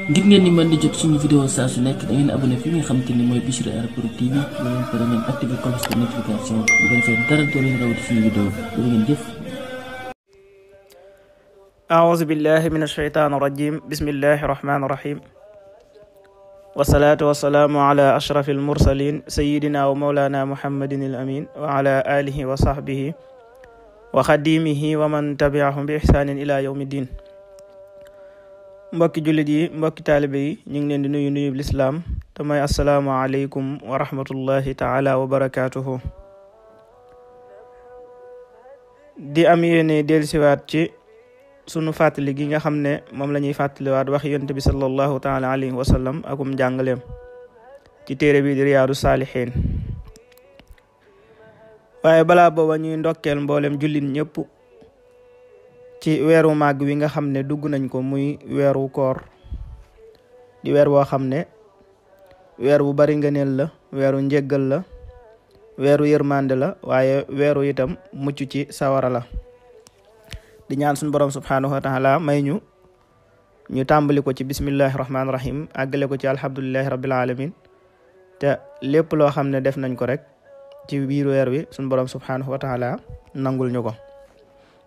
ngir ngeen di mën di jot suñu vidéo saa su nekk da ngeen abonné fi nga xamante ni mooy Bichri Airport TV ba ngeen pare ngeen activé cloche de notification bu ko defee dara doo leen rawati suñu vidéo da ngeen jëf. أعوذ بالله من الشيطان الرجيم بسم الله الرحمن الرحيم والصلاة والسلام على أشرف المرسلين سيدنا ومولانا محمد الأمين وعلى آله وصحبه وخديمه ومن تبعهم بإحسان إلى يوم الدين. mbokki jullit yi mbokki taalibe yi ñu ngi leen di nuyu lislaam te mooy assalaamu aleykum wa rahmatullahi taala wa barakaatuhu. di am yéene dellusiwaat ci sunu fàttali gi nga xam ne moom la ñuy fàttaliwaat wax yonent bi sallallahu taala alayhi wa sallam akum jàngaleem ci téere bi di riyaadu saalihiin. waaye balaa booba ñuy ndokkeel mboolem jullit ñëpp ci weeru màgg wi nga xam ne dugg nañ ko muy weeru koor di weer woo xam ne weer bu bari ngëneel la, weeru njéggal la, weeru yërmande la, waaye weeru itam mucc ci sawara la. di ñaan suñu borom subhanahu wa taala may ñu tàmbali ko ci bismillahi rahmaani rahim àggale ko ci alhamdulillahi rabbil alamin te lépp loo xam ne def nañ ko rek ci biir weer wi suñu borom subhanahu wa taala nangul ñu ko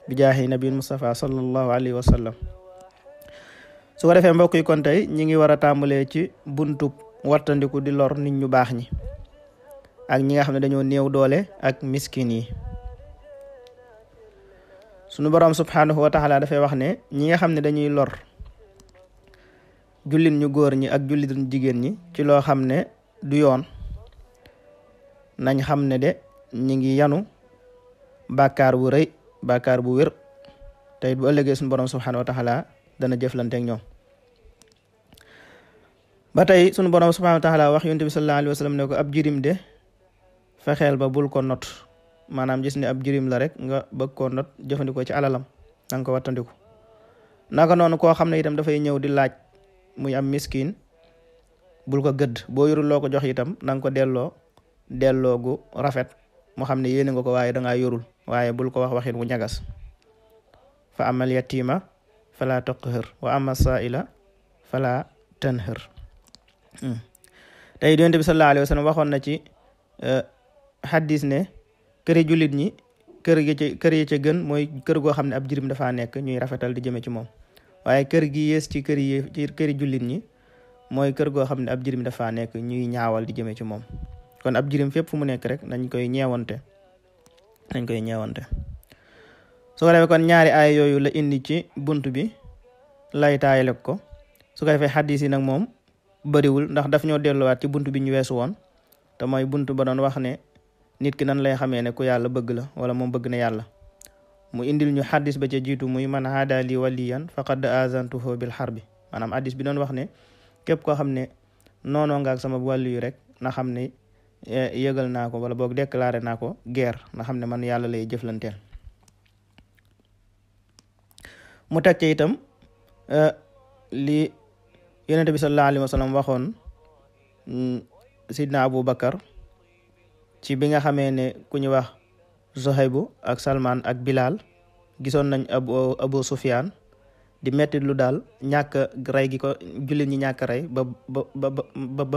bi jaahi nabil Mustafa sallallahu alayhi wa sallam. su ko defee mbokk yi kon tey ñi ngi war a tàmbalee ci buntub wattandiku di lor nit ñu baax ñi ak ñi nga xam ne dañoo néew doole ak miskin yi. sunu borom subhanahu wa taala dafay wax ne ñi nga xam ne dañuy lor jullit ñu góor ñi ak jullit ñu jigéen ñi ci loo xam ne du yoon nañ xam ne de ñi ngi yanu bàkkaar bu rëy, bàkkaar bu wér, te bu ëllëgee suñu borom subhanahu wa taala dana jëflante ak ñoom. ba tey suñu borom subhanahu wa taala wax yonent bi sallallahu alayhi wa sallam ne ko ab jirim de fexeel ba bul ko not, maanaam gis ne ab jirim la rek nga bëgg koo not jëfandikoo ci alalam na nga ko wattandiku. naka noonu koo xam ne itam dafay ñëw di laaj muy am miskin bul ko gëdd, boo yorul loo ko jox itam na nga ko delloo gu rafet mu xam ne yéene nga ko waaye dangaa yorul, waaye bul ko wax waxin wu ñagas. fa amal yatima fala taqhar wa ama saila fala tanhar. tey yonent bi sallallahu alayhi wa sallam waxoon na ci hadis ne këri jullit ñi kër yi ca gën mooy kër goo xam ne ab jirim dafaa nekk ñuy rafetal di jëme ci moom, waaye kër gi yées ci këri jullit ñi mooy kër goo xam ne ab jirim dafaa nekk ñuy ñaawal di jëme ci moom. kon ab jirim fépp fu mu nekk rek nañ koy ñeewante. su ko defee kon ñaari aay yooyu la indi ci bunt bi lay taayale ko. su ko defee xadis yi nag moom bariwul ndax daf ñoo delluwaat ci bunt bi ñu weesu woon te mooy bunt ba doon wax ne nit ki nan lay xamee ne ku yàlla bëgg la wala moom bëgg na yàlla. mu indil ñu xadis ba ca jiitu muy man haada li waliyan faqad azantuhu bil harbi, maanaam xadis bi doon wax ne képp koo xam ne noonoo nga ak sama wàllu yu rek na xam ne yëgal naa ko wala boog déclaré naa ko guerre, na xam ne man yàlla lay jëflanteel. mu teg ci itam li yonent bi sallallahu alayhi wa sallam waxoon sidna Abu Bakar ci bi nga xamee ne ku ñu wax Zuhaybu ak Salman ak Bilal gisoon nañ Abu Sufyan di metti lu daal ñàkk rey gi ko jullit ñi ñàkk rey ba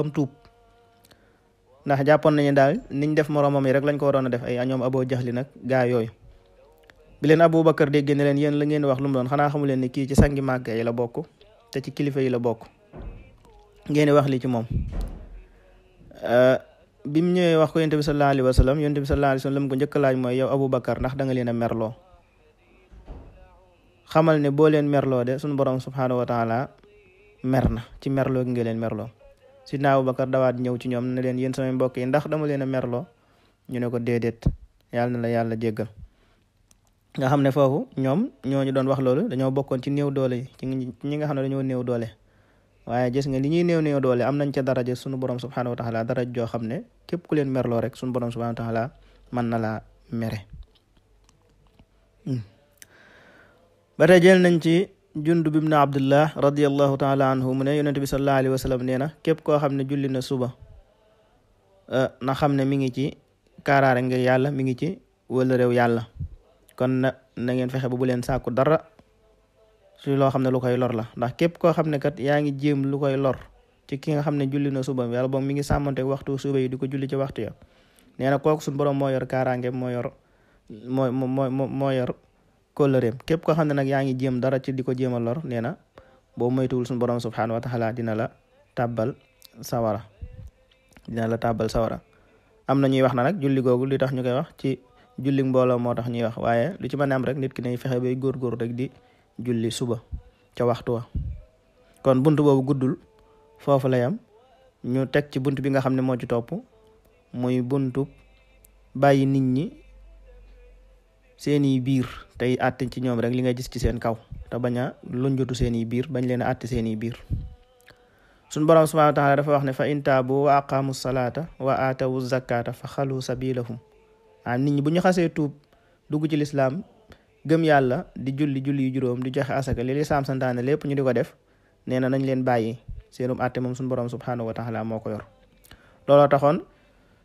mu tuub, ndax jàppoon nañu daal niñ def moroomam yi rek lañ ko waroon a def ay ñoom Abu Jahli nag gaa yooyu. bi leen Abu Bakar dégg ne leen yéen la ngeen wax lu mu doon, xanaa xamu leen ni kii ci sangi màgg yi la bokk te ci kilifa yi la bokk, ngeen wax li ci moom. bi mu ñëwee wax ko yonent bi sallallahu alayhi wa sallam, yonent bi sallallahu alayhi wa sallam ko njëkk laaj mooy yow Abu Bakar ndax da nga leen a merloo. xamal ne boo leen merloo de suñu borom subhanahu wa taala mer na ci merloo gi nga leen merloo. sidna Abu Bakar dawaat ñëw ci ñoom ne leen yéen samay mbokk yi ndax dama leen a merloo, ñu ne ko déedéet, yàlla na la yàlla jéggal. nga xam ne foofu ñoom ñooñu doon wax loolu dañoo bokkoon ci néew doole yi ci ñi nga xam ne dañoo néew doole, waaye gis nga li ñuy néew doole am nañ ca daraja sunu borom subhanahu wa taala daraj joo xam ne képp ku leen merloo rek sunu borom subhanahu wa taala mën na laa mere. ba tey jël nañ ci Jundub ibn Abdullah radiyallahu taala anhu mu ne yonent bi sallallahu alayhi wa sallam nee na képp koo xam ne julli na suba na xam ne mi ngi ci kaaraare ngir yàlla, mi ngi ci wala réew yàlla. kon na ngeen fexe ba bu leen sàkku dara ci loo xam ne lu koy lor la. ndax képp koo xam ne kat yaa ngi jéem lu koy lor ci ki nga xam ne julli na suba yàlla boog mi ngi sàmmante waxtu suba yi di ko julli ci waxtu ya, nee na kooku suñu borom moo yor kaaraange, moo yor kóllëreem. képp koo xam ne nag yaa ngi jéem dara ci di ko jéem a lor, nee na boo moytuwul suñu borom subhanahu wa taala dina la tàbbal sawara. am na ñuy wax na nag julli googu li tax ñu koy wax ci julli mbooloo moo tax ñuy wax, waaye lu ci mën a am rek nit ki nay fexe bay góorgóor rek di julli suba ca waxtu wa. kon bunt boobu guddul, foofu lay am. ñu teg ci bunt bi nga xam ne moo ci topp, muy buntu bàyyi nit ñi seeni biir tey àtte ci ñoom rek li nga gis ci seen kaw, te bañ a lunjutu seeni biir, bañ leen a àtte seeni biir. suñu borom subhanahu wa taala dafa wax ne fa in taabu wa aqamu salata wa atawu zakata fa xalu sabilahum. nit ñi bu ñu xasee tuub dugg ci lislaam, gëm yàlla, di julli yu juróom, di joxe asaka, li lislaam santaane lépp ñu di ko def, nee na nañ leen bàyyi seenum àtte moom suñu borom subhanahu wa taala moo ko yor. looloo taxoon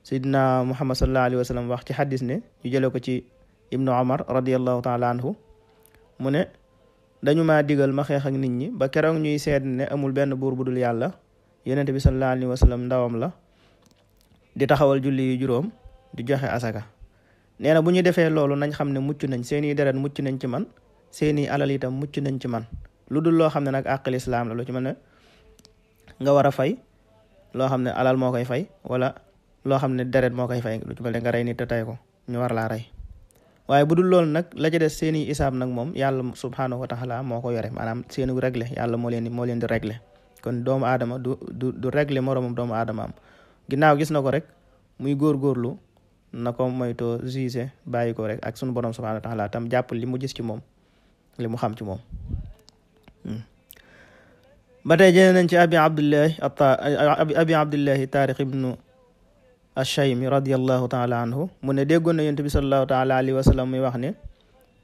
Seydina Muhammad sallallahu alayhi wa sallam wax ci xadis ne ñu jële ko ci Ibnu Umar radiyallahu taala anhu, mu ne dañu maa digal ma xeex ak nit ñi ba keroog ñuy seet ne amul benn buur bu dul yàlla, yonent bi sallallahu alayhi wa sallam ndawam la, di taxawal julli yu juróom, di joxe asaka. nee na bu ñu defee loolu nañ xam ne mucc nañ, seeni deret mucc nañ ci man, seeni alal itam mucc nañ ci man. lu dul loo xam ne nag àqal islaam la, lu ci mën ne nga war a fay loo xam ne alal moo koy fay, wala loo xam ne deret moo koy fay, lu ci mel ne nga rey nit te tey ko ñu war laa rey. waaye bu dul loolu nag la ca des seeni isaab nag moom yàlla subhanahu wa taala moo ko yore, maanaam seeni réglé yàlla moo leen di réglé. kon doomu aadama du réglé moroomam doomu aadama am. ginnaaw gis na ko rek muy góorgóorlu na ko moytoo jugé, bàyyi ko rek ak sunu borom subhanahu wa taala tam jàpp li mu gis ci moom, li mu xam ci moom. ba tey jëlee nañ ci abi abdillahi Taariq ibnu Ashaymi radiyallahu taala anhu, mu ne déggoon na yonent bi sallallahu taala alayhi wa sallam muy wax ne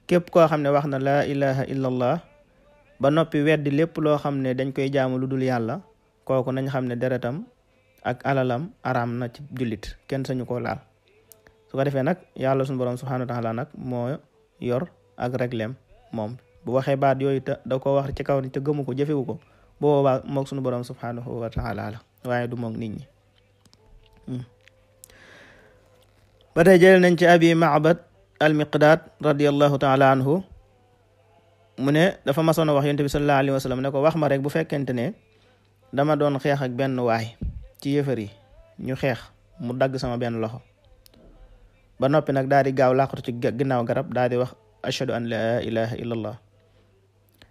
képp koo xam ne wax na laa ilaha illallah ba noppi weddi lépp loo xam ne dañ koy jaamu lu dul yàlla, kooku nañ xam ne deretam ak alalam araam na ci jullit, kenn sañu koo laal. su ko defee nag yàlla suñu borom subhanahu wa taala nag moo yor ak reglem moom. bu waxee baat yooyu te da ko wax ci kaw ni te gëmu ko, jëfewu ko, boobaa moog suñu borom subhanahu wa taala la, waaye du moog nit ñi. ba tey jël nañ ci abi Ma'bad al-Miqdaad radiyallahu taala anhu, mu ne dafa masoon a wax yonent bi sallallahu alayhi wa sallam ne ko wax ma rek bu fekkente ne dama doon xeex ak benn waay ci yëfër yi, ñu xeex mu dagg sama benn loxo, ba noppi nag daal di gaaw làqatu ci ginnaaw garab daal di wax ashhadu an la ilaha illallah,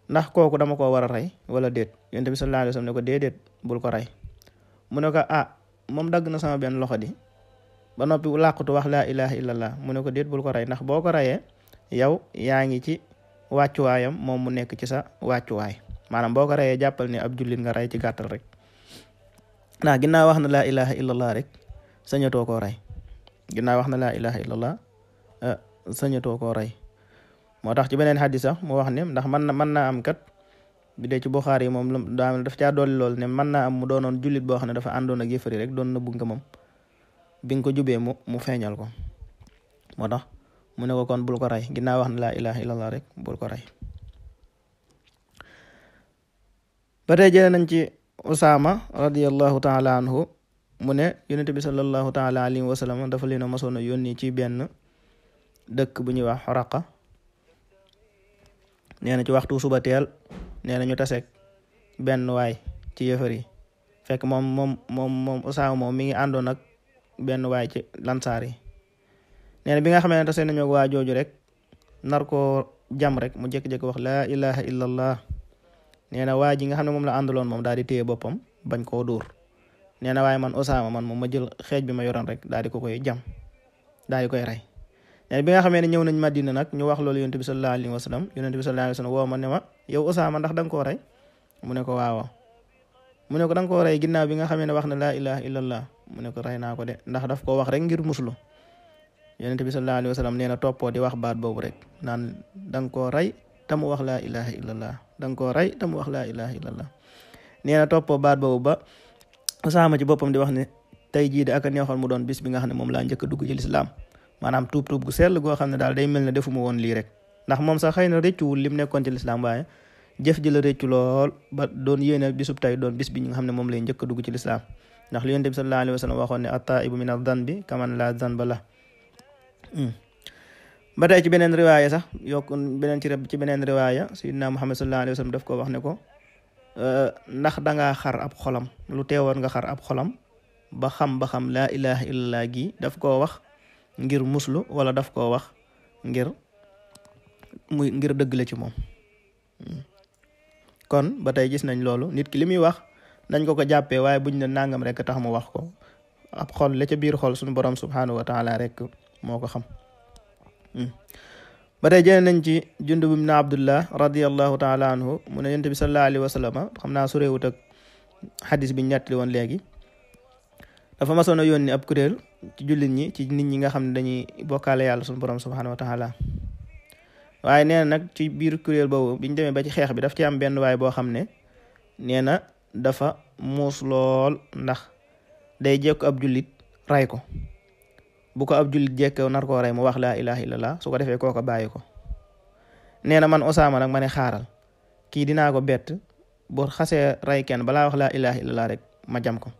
ndax kooku dama ko war a rey wala déet? yonent bi sallallahu alayhi wa sallam ne ko déedéet, bul ko rey. mu ne ko moom dagg na sama benn loxo di ba noppi làqatu wax laa ilaha illallah, mu ne ko déet, bul ko rey, ndax boo ko reyee yow yaa ngi ci wàccuwaayam, moom mu nekk ci sa wàccuwaay. maanaam boo ko reyee jàppal ne ab jullit nga rey ci gàttal rek, ndax ginnaaw wax na laa ilaha illallah rek sañatoo koo rey. ginnaaw wax na laa ilaha illallah sañatoo koo rey. moo tax ci beneen xadis sax mu wax ne ndax mën naa am kat, bi dee ci Buxaari yi moom daa daf caa dolli lool ne mën naa am mu doonoon jullit boo xam ne dafa àndoon ak yëfari rek doon nëbbu nga moom, bi nga ko jubee mu feeñal ko. moo tax mu ne ko kon bul ko rey, ginnaaw wax na laa ilaha illallah rek bul ko rey. ba tey jëlee nañ ci Usaama radiyallahu taala anhu, mu ne yonent bi sallallahu taala alayhi wa sallam dafa leen a mosoon a yónni ci benn dëkk bu ñuy wax Xuraqa. nee na ci waxtu suba teel, nee na ñu taseeg benn waay ci yëfër yi, fekk moom Usaama moom mi ngi àndoon ak benn waay ci lansaar yi. nee na bi nga xamee ne tase nañu waa jooju rek nar koo jam rek mu jékki-jékki wax laa ilaha illallah. nee na waa ji nga xam ne moom la àndaloon moom daal di téye boppam bañ koo dóor. nee na waaye man Usaama man moom ma jël xeej bi ma yoroon rek daal di ko koy jam, daal di koy rey. nee na bi nga xamee ne ñëw nañ Madina nag ñu wax loolu yonent bi sallallahu alayhi wa sallam, yonent bi sallallahu alayhi wa sallam woo ma ne ma yow Usaama ndax da nga koo rey? mu ne ko waaw. mu ne ko da nga koo rey ginnaaw bi nga xamee ne wax na laa ilaha illallah? mu ne ko rey naa ko de, ndax daf koo wax rek ngir muslu. yonent bi sallallahu alayhi wa sallam nee na toppoo di wax baat boobu rek naan da nga koo rey te mu wax laa ilaha illallah, da nga koo rey te mu wax laa ilaha illallah. nee na toppoo baat boobu ba Usaama ci boppam di wax ne tey jii de ak a neexoon mu doon bis bi nga xam ne moom laa njëkk a dugg ci lislaam, maanaam tuub gu sell goo xam ne daal day mel ne defuma woon lii rek. ndax moom sax xëy na rëccuwul lim nekkoon ci lislaam, waaye jëf ji la réccu lool ba doon yéene bisub tey doon bis bi nga xam ne moom lay njëkk a dugg ci lislaam ndax li Yonent bi sallallahu alayhi wa sallam waxoon ne at-taa'ibu mina zanbi kaman laa zanba la ba tey ci beneen riwaaya sax ci beneen riwaaya sayyidina Muhammad sallallahu alayhi wa sallam daf ko wax ne ko ndax dangaa xar ab xolam lu teewoon nga xar ab xolam ba xam laa ilaha illallah gi daf koo wax ngir muslu wala daf koo wax ngir dëgg la ci moom kon ba tey gis nañ loolu nit ki li muy wax nañ ko jàppee waaye buñ ne nangam rek tax mu wax ko ab xol la ca biir xol suñu borom subhanahu wa taala rek moo ko xam ba tey jëlee nañ ci Jundub ibn Abdullah radiyallahu taala anhu mu ne Yonent bi sallallahu alayhi wa sallam xam naa su réewut ak xadis bi ñettali woon léegi dafa masoon a yónni ab kuréel ci jullit ñi ci nit ñi nga xam ne dañuy bokkaale yàlla suñu borom subhanahu wa taala waaye nee na nag ci biir kuréel boobu biñ demee ba ci xeex bi daf ci am benn waay boo xam ne nee na dafa muus lool ndax day jekku ab jullit ray ko bu ko ab jullit jekkew nar koo rey mu wax laa ilaha illallah su ko defee kooko bàyyi ko nee na man Usaama nag ma ne xaaral kii dinaa ko bett bu xasee rey kenn balaa wax laa ilaha illallah rek ma jam ko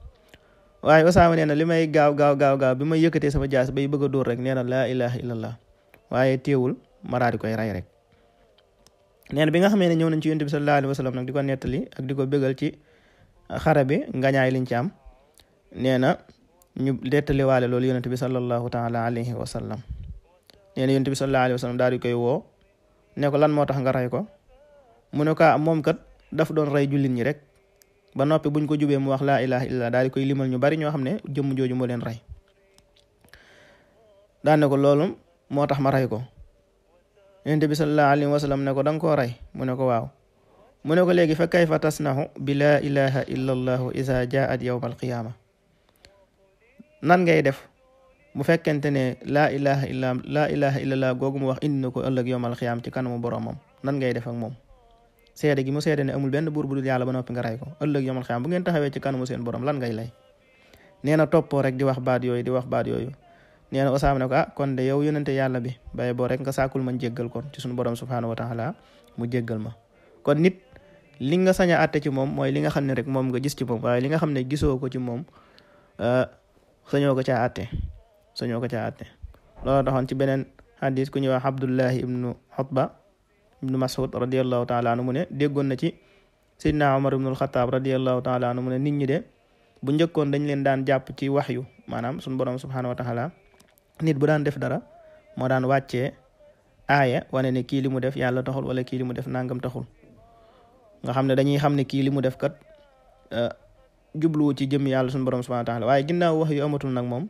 waaye Usaama nee na li may gaaw bi may yëkkatee sama jaas bay bëgg a dóor rek nee na laa ilaha illallah waaye teewul ma daal di koy rey rek nee na bi nga xamee ne ñëw nañ ci Yonent bi sallallahu alayhi wa sallam nag di ko nettali ak di ko bégal ci xare bi ngañaay liñ ci am nee na ñu dettaliwaale loolu Yonent bi sallallahu taala alayhi wa sallam nee na Yonent bi sallallahu alayhi wa sallam daal di koy woo ne ko lan moo tax nga rey ko mu ne ko moom kat daf doon rey jullit ñi rek ba noppi buñ ko jubee mu wax laa ilaha illallah daal di koy limal ñu bari ñoo xam ne jëmm jooju moo leen rey daan ne ko loolu moo tax ma rey ko Yonent bi sallallahu alayhi wa sallam ne ko danga koo rey mu ne ko waaw mu ne ko léegi fa kayfa tasnahu bi laa ilaha illallahu iza jaat yawma alqiyaama nan ngay def bu fekkente ne laa ilaha illallah googu mu wax indi na ko ëllëg yawmal qiyaama ci kanamu boromam nan ngay def ak moom seede gi mu seede ne amul benn buur bu dul yàlla ba noppi nga rey ko ëllëg yawmal qiyaama bu ngeen taxawee ci kanamu seen borom lan ngay lay nee na toppoo rek di wax baat yooyu nee na Usaama ne ko kon de yow yonente yàlla bi baye boo rek nga saakul ma jéggal kon ci suñu borom subhanahu wa taala mu jéggal ma kon nit li nga sañ a àtte ci moom mooy li nga xam ne rek moom nga gis ci moom waaye li nga xam ne gisoo ko ci moom sañoo ko caa àtte loolu taxoon ci beneen hadis ku ñuy wax Abdullahi ibnu Xutba ibnu Mas'ud radiallahu taala anhu mu ne déggoon na ci Seydina Omar ibnul Xataab radiallahu taala anhu mu ne nit ñi de bu njëkkoon dañ leen daan jàpp ci waxyu maanaam suñu borom subhanahu wa taala nit bu daan def dara moo daan wàccee aaya wane ne kii li mu def yàlla taxul wala kii li mu def nangam taxul nga xam ne dañuy xam ne kii li mu def kat jubluwu ci jëm yàlla suñu borom subhanahu wa taala waaye ginnaaw wax yu amatul nag moom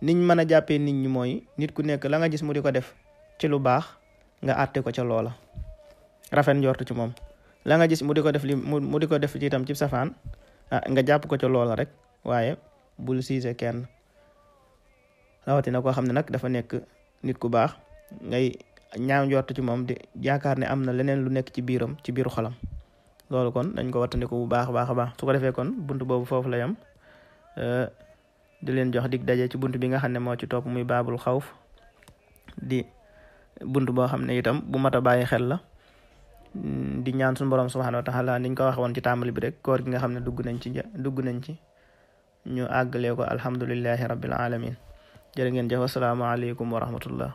niñ mën a jàppee nit ñi mooy nit ku nekk la nga gis mu di ko def ci lu baax nga àtte ko ca loola rafet njort ci moom la nga gis mu di ko def mu di ko def ci itam ci safaan nga jàpp ko ca loola rek waaye bul siise kenn rawatina koo xam ne nag dafa nekk nit ku baax ngay ñaaw njort ci moom di yaakaar ne am na leneen lu nekk ci biiram ci biiru xolam loolu kon dañ ko wattandiku bu baax a baax su ko defee kon buntu boobu foofu la yam di leen jox dig daje ci buntu bi nga xam ne moo ci topp muy baabul xawf di buntu boo xam ne itam bu mat a bàyyi xel la di ñaan suñu borom subhanahu wa taala niñ ko wax woon ci tàmbali bi rek koor gi nga xam ne dugg nañ ci ñu àggalee ko alhamdulillahi rabbil alamin jërë ngeen jëf asalaamaaleykum wa rahmatullah